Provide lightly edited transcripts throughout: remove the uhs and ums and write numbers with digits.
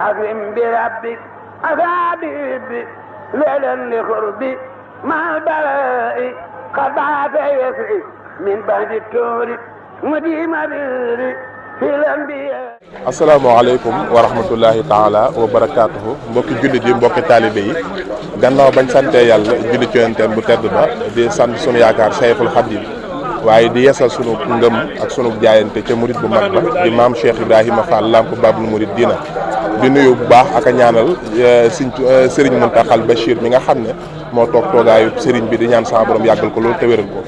أكرم بربك أصابي ليلا لقربي مع البلاء قد عاف يسري من بعد الكور مديم بيري في الأنبياء. asalaamaaleykum wa rahmatullahi taala wa barakaatuhu mbokki jullit yi mbokki taalibe yi gannaaw bañ santee yàlla julli ci yonentam bu tedd ba di sant sunu yaakaar Cheikhul Khadim waaye di yeesal sunu ngëm ak sunu jaayante ca murit bu mag ba di maam Cheikh Ibrahima Fall Lamp Babul Murid Dina di nuyu bu baax ak a ñaanal Serigne Mountakhal Bachir mi nga xam ne moo toog toogaayu Serigne bi di ñaan sama borom yàggal ko loolu te wéral ko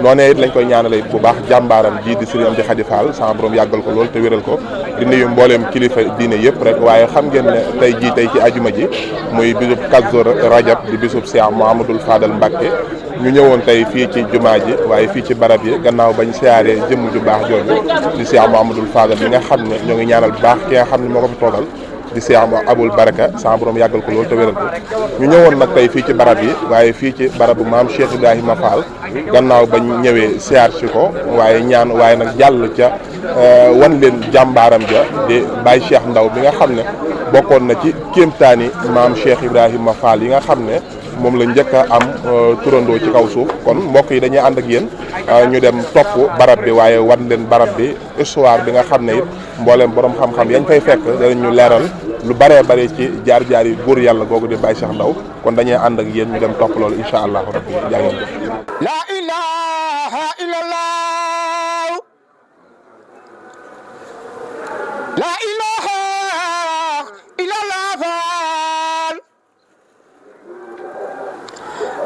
noonee it lañ koy ñaanale it bu baax jàmbaaram ji di Serigne Amdi Khady Fall sama borom yàggal ko loolu te wéral ko di nuyu mbooleem kilifa diine yëpp rek waaye xam ngeen ne tey ci ajuma ji muy bisub Kazu Rajab di bisub Cheikh Mouhamadoul Fadal Mbacké ñu ñëwoon tey fii ci jumaa ji waaye fii ci barab yi gannaaw bañ siyaaree jëmm ju baax jooju di Cheikh Mouhamadoul Fadal mi nga xam ne ñoo ngi ñaanal bu baax ki nga xam ne moo ko fi toogal di Cheikh Aboul Baraka sama borom yàggal ko loolu te wéral ko ñu ñëwoon nag tey fii ci barab yi waaye fii ci barabu maam Cheikh Ibrahima Fall gannaaw bañ ñëwee siyaar si ko waaye nag jàll ca wan leen jàmbaaram ja di Baye Cheikh Ndaw bi nga xam ne bokkoon na ci kéemtaani maam Cheikh Ibrahima Fall yi nga xam ne moom la njëkk a am turandoo ci kaw suuf kon mbokk yi dañuy ànd ak yéen ñu dem topp barab bi waaye wan leen barab bi histoire bi nga xam ne it mbooleem borom xam-xam yañ fay fekk danañ ñu leeral lu baree bare ci jaar-jaar yi buur yàlla googu di Baye Cheikh Ndaw kon dañuy ànd ak yéen ñu dem topp loolu incha allahu rabbi jaa ngeen jëf. La ilaha illallah, la ilaha illallah,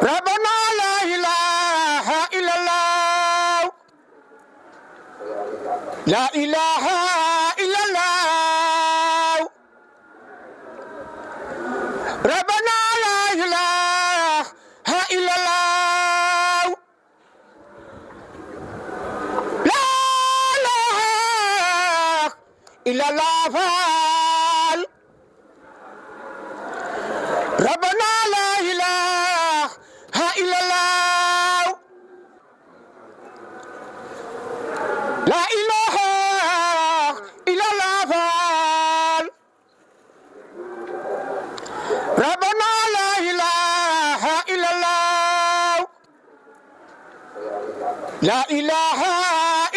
Rabbana la ilaha illallah, la ilaha illallah, Rabbana la ilaha illallah, la ilaha illallah, Rabbana la ilaha illallah, la ilaha illallah, Rabbana la ilaha illallah, la ilaha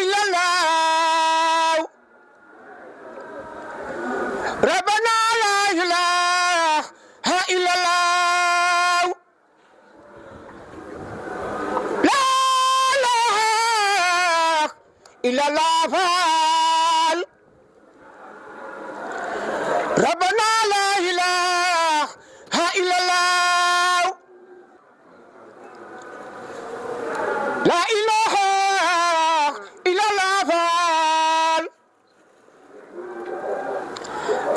illallah, Rabbana la ilaha illallah, la ilaha illallah, Rabbana la ilaha illallah, la ilaha illallah,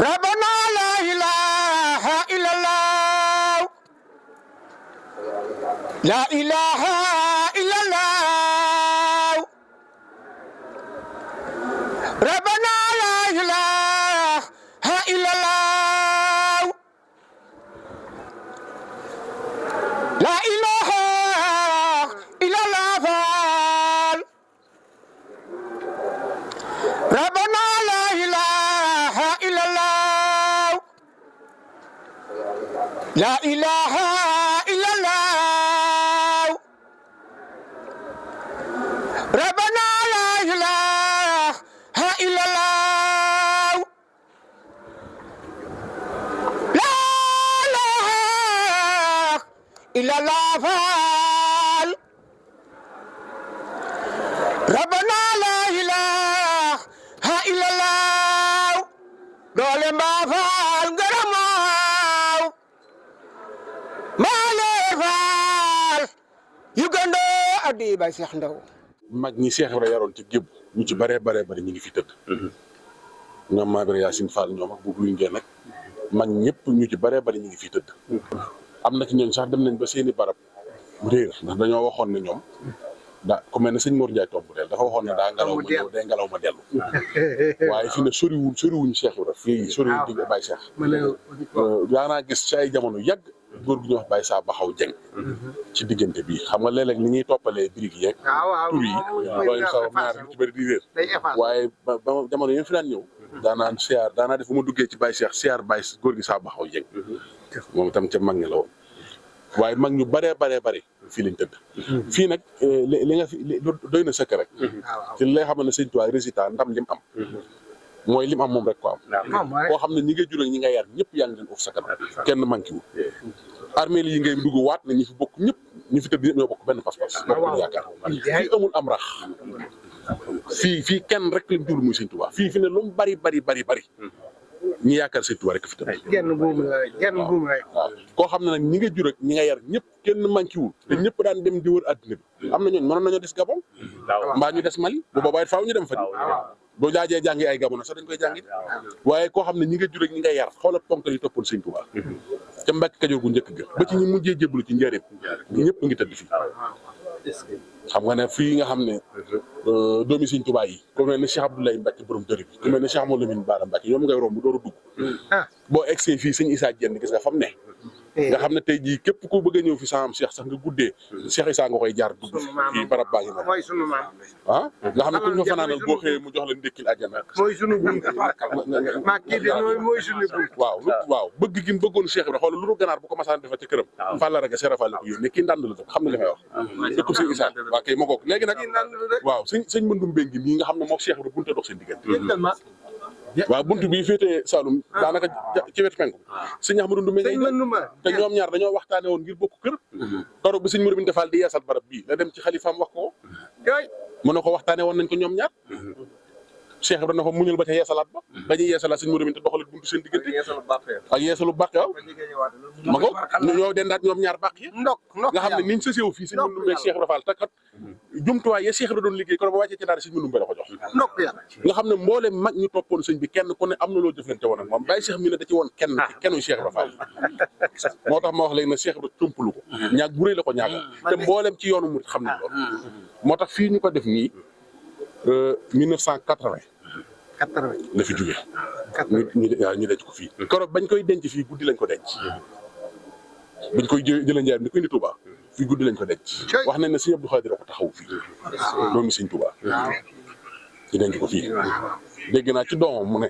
Rabbana la ilaha illallah, la ilaha illallah, Rabbana la ilaha illallah, la ilaha illallah, Rabbana la ilaha illallah, la ilaha illallah, Rabbana la ilaha illallah, la ilaha illallah, Rabbana la ilaha illallah, doole mbaa faal ngërëmaaw maa lee faal yu gëndoo addi Baye Cheikh Ndaw mag ñi Cheikh Ibra yaroon ci gébb ñu ci baree bari ñu ngi fi tëdd ñoom maa bira Yacine Fall ñoom ak bu buy ngeen nag mag ñëpp ñu ci baree bari ñu ngi fi tëdd am na ci ñooñ sax dem nañ ba seeni barab réer ndax dañoo waxoon ne ñoom ku mel ne sëñ Mor Ndiaye tomb del dafa waxoon ne daa ngelaw ma ñëw day ngelaw ma dellu waaye fi ne soriwuñ Cheikh Ibra fii soriwuñ digg Baye Cheikh daanaa gis ci ay jamono yàgg góor gu ñuy wax Baye Saa Baxaw Jeng ci diggante bi xam nga léeg-léeg ni ñuy toppalee birig yeeg tur yi loolu xaw maar ci bëri di réer waaye ba jamono yi fi daan ñëw daanaan siyaar daanaa def fu ma duggee ci Baye Cheikh siyaar Baye góor gi saa baxaw jeng moom itam ca mag ñi la woon waaye mag ñu baree fii lañ tëdd fii nag li nga fi doy na sëkk rek ci li lay xamal ne sëñ Tuubaa résultat ndam lim am mooy lim am moom rek ko am koo xam ne ñi ngay jur ak ñi ngay yar ñëpp yaa ngi leen uf sa kanam kenn manqué wu armée yi ngay dugg waat na ñi fi bokk ñëpp ñi fi tëdd ñëpp ñoo bokk benn pas-pas bokk yaakaar fii amul am rax fii kenn rek lañ jur muy sëñ Tuubaa fii fi ne lu mu bari ñi yaakaar sëñ Tuubaa rek fi tëdd genn buum rek waaw koo xam ne nag ñi nga jur ak ñi nga yar ñëpp kenn manqué wul te ñëpp daan dem di wër àddina bi am na ñooñu mënoon nañoo des Gabon mbaa ñu des Mali bu boobaa it faaw ñu dem fa boo jaajee jàngi ay Gabon sax dañ koy jàngi waaye koo xam ne ñi nga jur ak ñi nga yar xoolal ponkal yi toppoon sëñ Tuubaa ca Mbàkke Kajoor gu njëkk ga ba ci ñi mujjee jébbalu ci njëriñ ñëpp ngi tëdd fii xam nga ne fii nga xam ne doomi sëñ Tuubaa yi ku mel ne Cheikh Abdoulaye Mbacke borom dëri bi ku mel ne Cheikh Mawla Lamine Bara Mbacke ñoom ngay romb door a dugg boo egsee fii sëñ Issa Diène gis nga fam ne nga xam ne tey jii képp ku bëgg a ñëw fi saam Cheikh sax nga guddee Cheikh Issa nga koy jaar dugg fii barab baa ngi mooy sunu maam nga xam ne ku ñu fa fanaanal boo xëyee mu jox la ndékkil àjjana mooy sunu bunt maa kii de mooy sunu bunt waaw bëgg gi mu bëggoon Cheikh Ibra xool lu nu ganaar bu ko masaan defa ca këram Falla raga Serap Fall ko yónnee kii ndànd la dëkk xam na li may wax dëkku sëñ Issa waaw kay ma kook léegi nag waaw sëñ Mandum Mbengue mii nga xam ne moom Cheikh Ibra bunte dox seen diggante waaw buntu bii féetee Saloum daanaka ci wetu penku sëñ Ahmadou Ndoumbe ngay te ñoom ñaar dañoo waxtaane woon ngir bokk kër keroog bi sëñ Mourou Binta Fall di yeesal barab bii la dem ci xalifaam wax ko mu ne ko waxtaane woon nañ ko ñoom ñaar Cheikh Ibra na ko muñul ba ca yeesalaat ba dañuy yeesalaat sëñ Mourou Binta doxalat buntu seen diggante ak yeesalu bàq waaw ma ko ñoo dendaat ñoom ñaar bàq yi nga xam ne niñ sësew fii sëñ Mourou Binta Cheikh Ibra Fall te kat jumtuwaay ya Cheikh Ibra doon liggéey ko ba wàccee ci daara sëñ Mourou Binta la ko jox nga xam ne mboolem mag ñu toppoon sëñ bi kenn ku ne am na loo jëflante woon ak moom Baye Cheikh mi ne da ci woon kennu Cheikh Ibra Fall moo tax ma wax léegi ne Cheikh Ibra tumpalu ko ñaag bu rëy la ko ñaagal te mboolem ci yoonu murid xam nañ loolu moo tax fii ñu ko def nii 1980 la fi jógee ñu denc ko fii keroog bañ koy denc fii guddi lañ ko denc bañ koy jëlee njaay ni ko indi Touba fii guddi lañ ko denc wax nañ ne sëñ Abdou Khadir ko taxaw fii doomi sëñ Touba ñu denc ko fii dégg naa ci doomam mu ne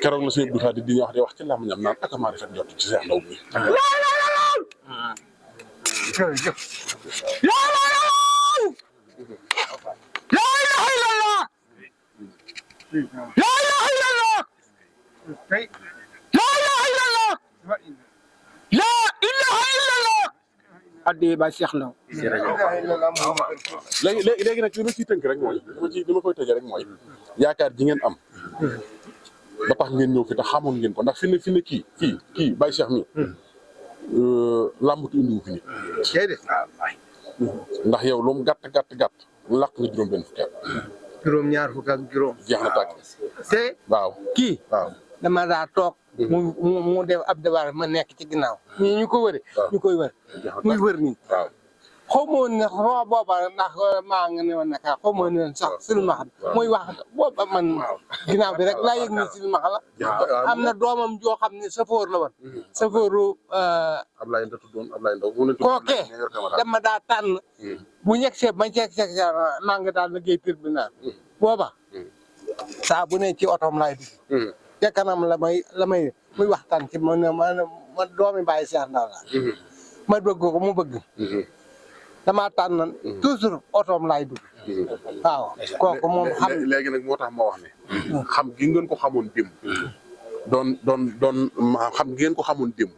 keroog la sëñ Abdou Khadir di wax ci làmmiñam naan ak maa rafet jot ci Cheikh Ndaw mi laa ilaaha illallah laa ilaaha illallah laa ilaaha illallah addi ba Cheikh Ndaw léegi nag li ma ciy tënk rek mooy li ma koy tëjee rek mooy yaakaar ji ngeen am ba tax ngeen ñëw fi te xamoon ngeen ko ndax fi ne kii Baye Cheikh mi làmbatu indiwu fi nit ndax yow lu mu gàtt làq nga juróom benn fukki at juróom ñaar fukk ak juróom jeex na tàkk te waaw kii dama daa toog mu def ab devoir ma nekk ci ginnaaw ñu ko wëre ñu koy wër muy wër nii waaw xaw ma woon ne xaw booba ndax maa nga ne woon naka xaw ma woon ne sax silmaxa mooy wax booba man ginnaaw bi rek laa yëg ni silmaxa la am na doomam joo xam ne safoor la woon safooru Ablaye Ndaw tuddoon Ablaye Ndaw kookee dama daa tànn bu ñegg see ba ñegg see maa nga daal liggéey tribunal booba saa bu ne ci otoom laay dugg te kanam la may muy waxtaan ci ma doomi Baye Cheikh Ndaw la ma bëgg ko mu bëgg damaa tànn toujours otoom laay dugg waaw kooku moom xam léegi nag moo tax ma wax ne xam gi ngeen ko xamoon démb doon xam gi ngeen ko xamoon démb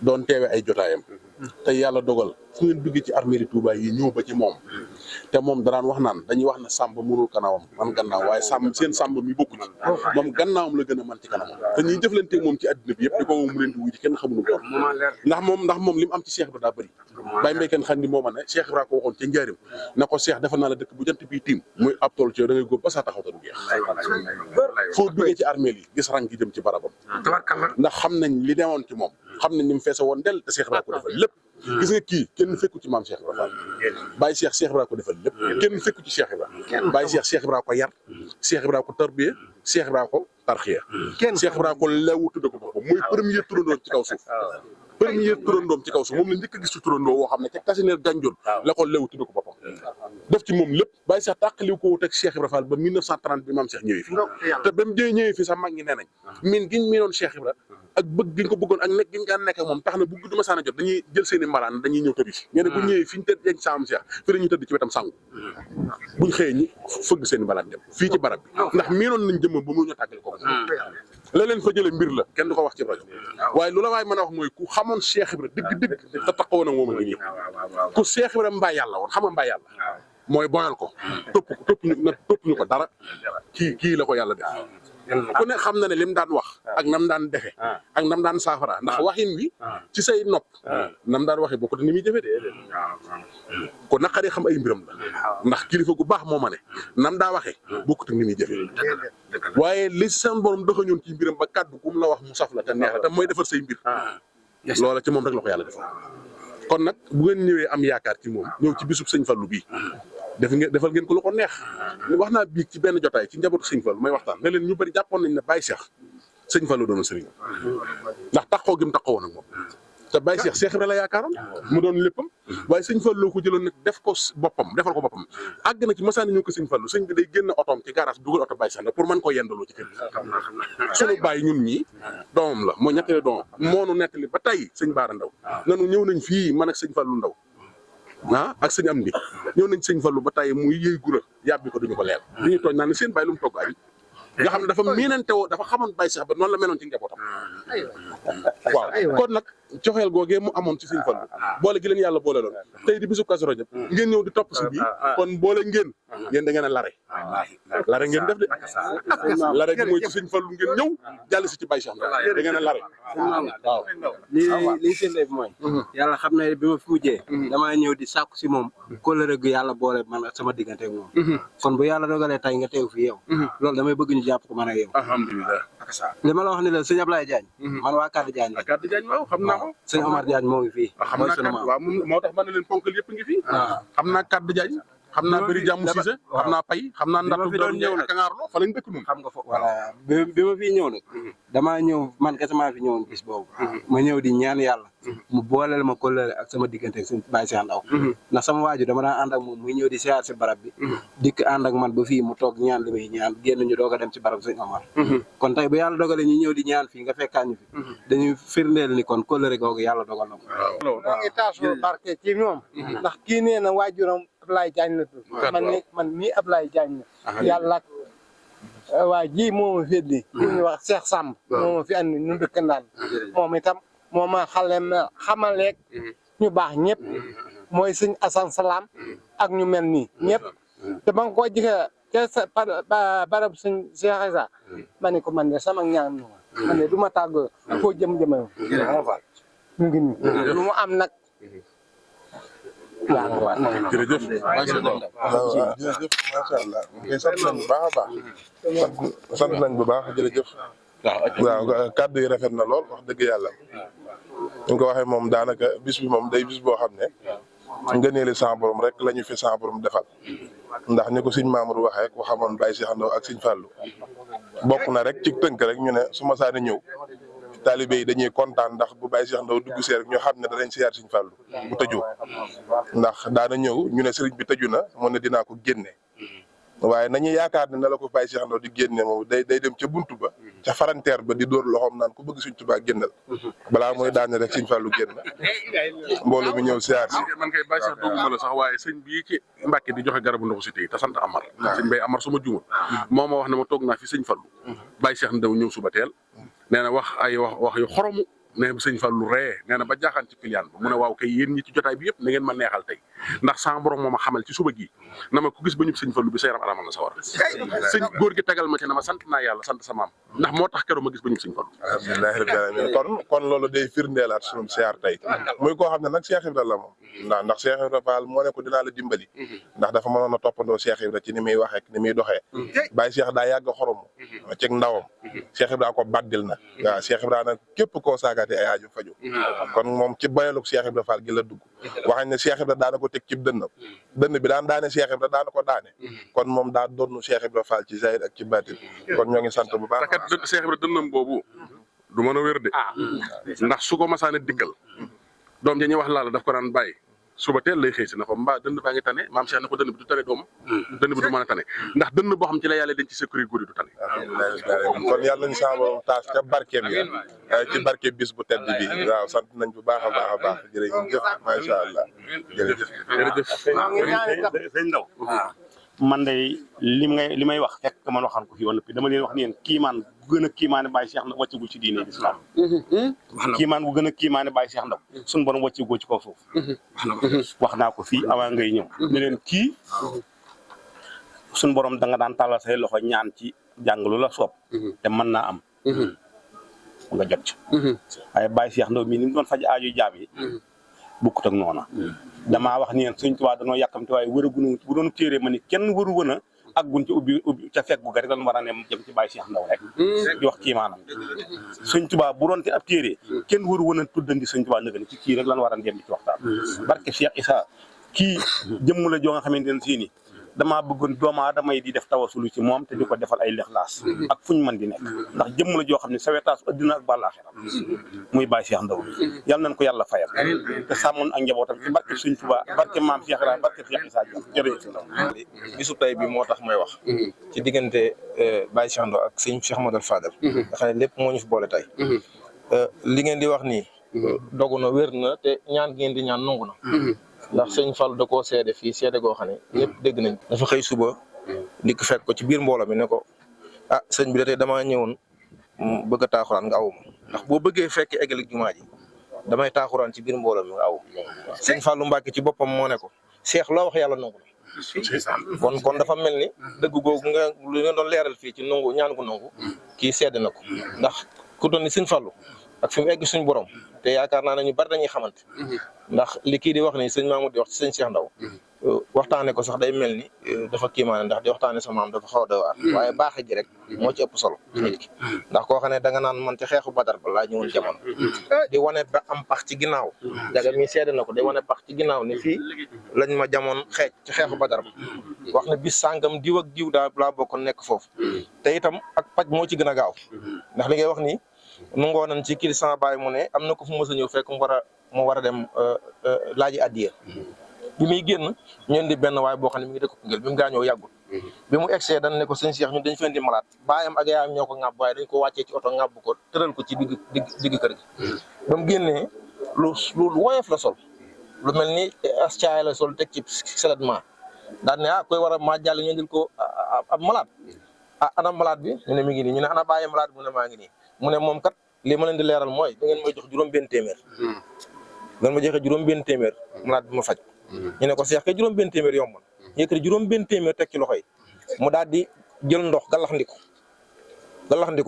doon teewe ay jotaayam te yàlla dogal fu ngeen duggee ci arméeri Touba yi ñëw ba ci moom te moom danaan wax naan dañuy wax ne sàmb mënul kanawam man gannaaw waaye seen sàmb mi bokku ci moom gannaawam la gën a man ci kanamam te ñuy jëflante moom ci adduna bi yëpp di ko mu leen di wuy ci kenn xamuñu ko ndax moom li mu am ci Cheikh Ibra daa bëri Baye Mbaye kenn xam ni mooma ne Cheikh Ibra ko waxoon ca njaarim na ko Cheikh defal naa la dëkk bu jant bi tiim muy ab tool ci da ngay góob ba saa taxaw te du jeex foo duggee ci armée yi gis rang gi jëm ci barabam ndax xam nañ li newoon ci moom xam nañ ni mu feese woon del te Cheikh Ibra ko defal lépp gis nga kii kenn fekku ci maam Cheikh Ibra Fall Baye Cheikh Ibra ko defal lépp kenn fekku ci Cheikh Ibra Baye Cheikh Ibra ko yar Cheikh Ibra ko tarbiye Cheikh Ibra ko tarxiya Cheikh Ibra ko lewu tudde ko boppam muy premier turandoom ci kaw suuf premier turandoom ci kaw suuf moom la njëkk a gis ci turandoo woo xam ne ca Kasineer Ganjool la ko lewu tudde ko boppam def ci moom lépp Baye Cheikh tàqaliw ko wut ak Cheikh Ibra Fall ba 1930 bi maam Cheikh ñëwee fi te ba mu ñëwee fi sax mag ñi nee nañ miin giñ miinoon Cheikh Ibra ak bëgg giñ ko bëggoon ak nekk giñ daan nekk ak moom tax na bu guddi ma saana jot dañuy jël seen i mbalaan dañuy ñëw tëdd fi ñene bu ñëwee fi ñu tëdd yeeg saam Cheikh fi la ñuy tëdd ci wetam sangu buñ xëyee ñi fëgg seen i mbalaan dem fii ci barab bi ndax miinoon nañ jëmmam ba mu ñu tàggal ko la leen fa jële mbir la kenn du ko wax ci rajo waaye lu la waay mën a wax mooy ku xamoon Cheikh Ibra dëgg-dëgg te taxawoon ak moom a ngi nii ku Cheikh Ibra mbaa yàlla woon xam nga mbaa yàlla mooy boyal ko topp ñu ko dara kii la ko yàlla def ku ne xam na ne lim daan wax ak nam daan defe ak nam daan saafara ndax waxin wi ci say nopp nam daan waxee bokk te ni muy jëfe de ko naqaree xam ay mbiram la ndax kilifa gu baax moo ma ne nam daa waxee bokk te ni muy jëfe waaye li seen borom doxañoon ci mbiram ba kàddu kum la wax mu saf la te neex la te mooy defar say mbir loola ci moom rek la ko yàlla def kon nag bu ngeen ñëwee am yaakaar ci moom ñëw ci bisub sëñ Fallu bii defal ngeen ko lu ko neex wax naa biig ci benn jotaay ci njabootu sëñ Fallu may waxtaan ne leen ñu bëri jàppoon nañ ne Baye Cheikh sëñ Fallu doon sëriñ ndax taxoo gi mu taxoo woon ak moom te Baye Cheikh Cheikh Ibra la yaakaaroon mu doon léppam waaye sëñ Fallu ko jëloon nag def ko boppam defal ko boppam àgg na ci masaani ñëw ko sëñ Fallu sëñ bi day génn otoom ci garage dugal oto Baye Cheikh pour mën koo yendaloo ci kër gi sunu bàyyi ñun ñii doomam la moo ñetteel doomam moonu nettali ba tey sëñ Baara Ndaw nanu ñëw nañ fii man ak sëñ Fallu Ndaw ak sëñ am di ñëw nañ sëñ Fallu ba tey muy yëy gura yàbbi ko duñu ko leer li ñuy tooñ naa ne seen bàyyi lu mu togg añ nga xam ne dafa miinante woo dafa xamoon Baye Cheikh ba noonu la meloon ci njabootam waaw kon nag coxeel googee mu amoon ci sëñ Fallu boole gi leen yàlla boole loon tey di bisu Kazu Rajab ngeen ñëw di topp si bii kon boole ngeen da ngeen a lare ngeen def de lare gi mooy ci sëñ Fallu ngeen ñëw jàll si ci Baye Cheikh da ngeen a lare waaw lii seen def mooy yàlla xam ne bi ma fi mujjee damaa ñëw di sàkku si moom kóllëre gu yàlla boole man ak sama diggante ak moom kon bu yàlla dogalee tey nga teew fi yow loolu damay bëgg ñu jàpp ko man ak yow alhamdulilah li ma la wax ni la sëñ Ablaye Diagne man waa Kaddu Diagne la Kaddu Diagne waaw xam naa ko sëñ Omar Diagne moo ngi fii xam naa waaw moo tax man na leen ponkal yëpp ngi fii xam naa Kaddu Diagne xam naa bëri jàmm Cissé xam naa pay xam naa ndatu fi doon ñëw nag kangaarloo fa lañ dëkk nun xam nga fo voilà bi ma fii ñëw nag damaa ñëw man kese maa fi ñëwoon bis boobu ma ñëw di ñaan yàlla mu booleel ma kóllëre ak sama diggante ak sëñ Baye Cheikh Ndaw ndax sama waaju dama daan ànd ak moom muy ñëw di siyaar si barab bi dikk ànd ak man ba fii mu toog ñaan li muy ñaan génn ñu doog a dem ci barab sëñ Omar kon tey bu yàlla dogalee ñu ñëw di ñaan fii nga fekkaan ñu fi dañuy firndeel ni kon kóllëre googu yàlla dogal na ko maa ngi taasoo barke ci moom ndax kii nee na waajuram Ablaye Diagne la tudd man mii Ablaye Diagne la yàlla waa ji moo ma féetli ku ñu wax Cheikh Samb moo ma fi andi ñu dëkk ndaan moom itam moo ma xamaleeg ñu baax ñëpp mooy sëñ Assane Salam ak ñu mel nii ñëpp te ba nga koo jëkka ca sa barab sëñ Cheikh Issa ma ne ko man de sama ñaan man de du ma tàggoo koo jëm-jëmam ñu ngi nii lu mu am nag jërëjëf jërëjëf macha allah sant nañ bu baax a baax sant nañ bu baax jërëjëf waaw kàddu yi rafet na lool wax dëgg yàlla ñu ko waxee moom daanaka bis bi moom day bis boo xam ne ngëneeli sa borom rek la ñu fi sa borom defal ndax ni ko sëñ Mamour waxee ku xamoon Baye Cheikh Ndaw ak sëñ Fallou bokk na rek ci tënk rek ñu ne su ma saana ñëw taalibe yi dañuy kontaan ndax bu Baye Cheikh Ndaw dugg see rek ñu xam ne danañ siyaar sëñ Fallou bu tëju ndax daana ñëw ñu ne sëriñ bi tëju na mu ne dinaa ko génne waaye nañu yaakaar ne na la ko Baye Cheikh Ndaw di génne moom day dem ca buntu ba ca faranteer ba di dóor loxoom naan ku bëgg Sëñ Tuubaa génnal balaa mooy daane rek sëñ Fallou génn mbooloo mi ñëw siyaar si man kay Baye Cheikh dogguma la sax waaye sëñ bii ci Mbàkke di joxe garabu ndoxu si tey te sant Amar sëñ Bay Amar suma jumul moo ma wax ne ma toog naa fi sëñ Fallou Baye Cheikh Ndaw ñëw suba teel nee na wax yu xoromu nee na sëñ Fallou ree nee na ba jaaxaan ci piliyaan ba mu ne waaw kay yéen ñi ci jotaay bi yëpp na ngeen ma neexal tey ndax sama borom moo ma xamal ci suba gi na ma ku gis ba ñëpp sëñ Fallou bi sa yaram aramal na sa war sëñ góor gi tegal ma ci na ma sant naa yàlla sant sa maam ndax moo tax keroog ma gis ba ñëpp sëñ Fallou alhamdulilah rabbil alamin kon loolu day firndeelaat sunum siyaar tey muy koo xam ne nag Cheikh Ibra la moom ndax Cheikh Ibra Fall moo ne ko dinaa la dimbali ndax dafa mënoon a toppandoo Cheikh Ibra ci ni muy waxee ni muy doxee Baye Cheikh daa yàgg xoromu ceg ndawam Cheikh Ibra ko baddil na waaw Cheikh Ibra nag képp koo saagaate ay aaju faju kon moom ci bayalug Cheikh Ibra Fall gi la dugg waxañ ne Cheikh Ibra daana ko teg cib dënnam dënn bi daan daane Cheikh Ibra daana ko daane kon moom daa doonu Cheikh Ibra Fall ci zahir ak ci baatin kon ñoo ngi sant bu baax kat Cheikh Ibra dënnam boobu du mën a wér de ndax su ko masaane diggal doom ja ñuy wax laala daf ko daan bàyyi suba teel lay xëy si na ko mbaa dënn baa ngi tane maam Cheikh na ko dënn bi du tane doom dënn bi du mën a tane ndax dënn boo xam ci la yàlla denc ci sécurité góor yi du tane. kon yàlla nañu sama borom taas ca barkeem ya ci barke bis bu tedd bi waaw sant nañ bu baax a baax jërëjëf macha allah jërëjëf sëñ Ndaw man de li may wax fekk man waxaan ko fi woon dama leen wax ni yéen kiimaan bu gën a kiimaane Baye Cheikh Ndaw wàccagul ci diine l'islam kiimaan bu gën a kiimaane Baye Cheikh Ndaw suñu borom wàccagul ci kaw suuf wax naa ko fii avant ngay ñëw ne leen kii suñu borom da nga daan tàllal say loxo ñaan ci jàng lu la soob te mën naa am nga jot ci waaye Baye Cheikh Ndaw mii ni mu doon faj aaju jaam yi bukkut ak noona damaa wax ni yéen Sëñ Tuubaa dañoo yàkkamti waaye wëragunu bu doon téere ma ni kenn waru wën a aggun ci ubbi ca fekk gu rek dañ war a ne jëm ci Baye Cheikh Ndaw rek di wax kii maanaam Sëñ Tuubaa bu doon te ab téere kenn waru wën a tuddandi Sëñ Tuubaa nëgëni ci kii rek lan war a dem di ci waxtaan barke Cheikh Issa kii jëmm la joo nga xamante ne sii ni damaa bëggoon doomu aadama yi di def tawasulu ci moom te di ko defal ay lixlaas ak fuñ mën di nekk ndax jëmm la joo xam ne sawetaas addina ak bàllaaxira muy Baye Cheikh Ndaw yal nañ ko yàlla fayal te sàmmoon ak njabootam ci barke Sëñ Tuubaa barke maam Cheikh Ibra barke Cheikh Issa jërëjëf bisu tey bi moo tax may wax ci diggante Baye Cheikh Ndaw ak sëñ Cheikh Modou Fadal nga xam ne lépp moo ñu fi boole tey li ngeen di wax nii dogu na wér na te ñaan ngeen di ñaan nangu na ndax sëñ Fall da koo seede fii seede goo xam ne ñëpp dégg nañ dafa xëy suba dikk fekk ko ci biir mbooloo mi ne ko ah sëñ bi da tey damaa ñëwoon bëgg a taaxuraan nga awuma ndax boo bëggee fekk eggali jumaa ji damay taaxuraan ci biir mbooloo mi nga aw sëñ Fallu Mbàkke ci boppam moo ne ko Cheikh loo wax yàlla nangu na kon dafa mel ni dëgg googu lu nga doon leeral fii ci nangu ñaan gu nangu kii seede na ko ndax ku doon ni sëñ Fallu ak fi mu egg suñu borom te yaakaar naa ne ñu bari dañuy xamante ndax li kii di wax ni sëñ Mamour di wax ci sëñ Cheikh Ndaw waxtaane ko sax day mel ni dafa kiimaane ndax di waxtaane sa maam dafa xaw a doy waar waaye baaxe ji rek moo ci ëpp solo ci nit ki ndax koo xam ne da nga naan man ci xeexu Badar ba laa ñëwoon jamono di wane ba am pax ci ginnaaw daga mi seede na ko di wane pax ci ginnaaw ni fii lañ ma jamoon xeej ci xeexu Badar ba wax ne bis sàngam diw ak diw daa laa bokkoon nekk foofu te itam ak paj moo ci gën a gaaw ndax li ngay wax ni nungoo nañ ci kii sama baay mu ne am na ko fu mos a ñëw fekk mu war a dem laaji addiya bi muy génn ñun di benn waaye boo xam ne mi ngi dëkk Koungheul bi mu gaañoo yàggul bi mu egsee dañ ne ko sëñ Cheikh ñun dañ feen di malaat baayam ak yaayam ñoo ko ŋàbb waaye dañ ko wàccee ci oto ŋàbb ko tëral ko ci digg kër gi ba mu génnee lu woyof la sol lu mel ni as caay la sol teg ci seletment daan ne koy war a maa jàll ñu indil ko ab malaat ana malaat bi ñu ne mi ngi nii ñu ne ana bàyyi malaat bi mu ne maa ngi nii mu ne moom kat li ma leen di leeral mooy da ngeen may jox juróom-benn téeméer ngeen ma joxe juróom-benn téeméer malaat bi ma faj ñu ne ko Cheikh kay juróom-benn téeméer yomb na yëkkati juróom-benn téeméer teg ci loxo yi mu daal di jël ndox galaxndiku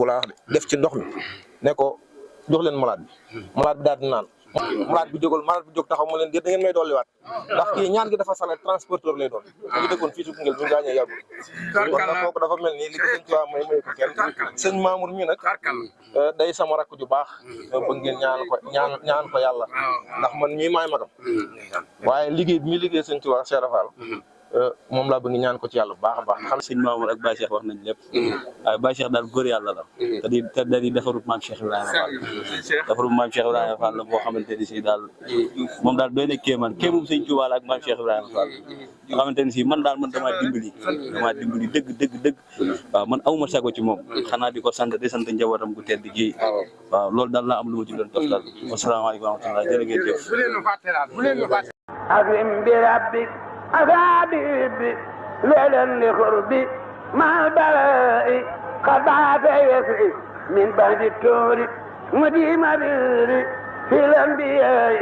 laa wax de def ci ndox mi ne ko jox leen malaat bi daal di naan malaat bi jóg taxaw mu leen da ngeen may dolliwaat ndax kii ñaan gi dafa sale transporteur lay doon mu ngi dëkkoon fii ci Koungheul bi mu gaañee yàggul kon nag kooku dafa mel ni li ko sëñ Tuubaa may ko kenn sëñ Mamour mi nag day sama rakk ju baax bëgg ngeen ñaan ko yàlla ndax man mii maay magam waaye liggéey bi muy liggéey sëñ Tuubaa Cheikh Rafal moom laa bëgg ñaan ko ci yàlla bu baax a baax xam sëñ Mamour ak Baye Cheikh wax nañ lépp waaye Baye Cheikh daal góor yàlla la te da di defarut maam Cheikh Ibrahima Fall la boo xamante ni si daal moom daal doy na kéemaan kéemum sëñ Tuubaa la ak maam Cheikh Ibrahima Fall nga xamante ni si man damaa dimbali dëgg waaw man awuma sago ci moom xanaa di ko sant di sant njabootam gu tedd gi waaw loolu daal laa am lu ma ci doon toftal wasalaamaaleykum wa rahmatulah jërë ngeen jëf أكرم بربك أفابي ليلا لقربي مع البلاء قد بعث يسري من بعد التور مديم بري في الأنبياء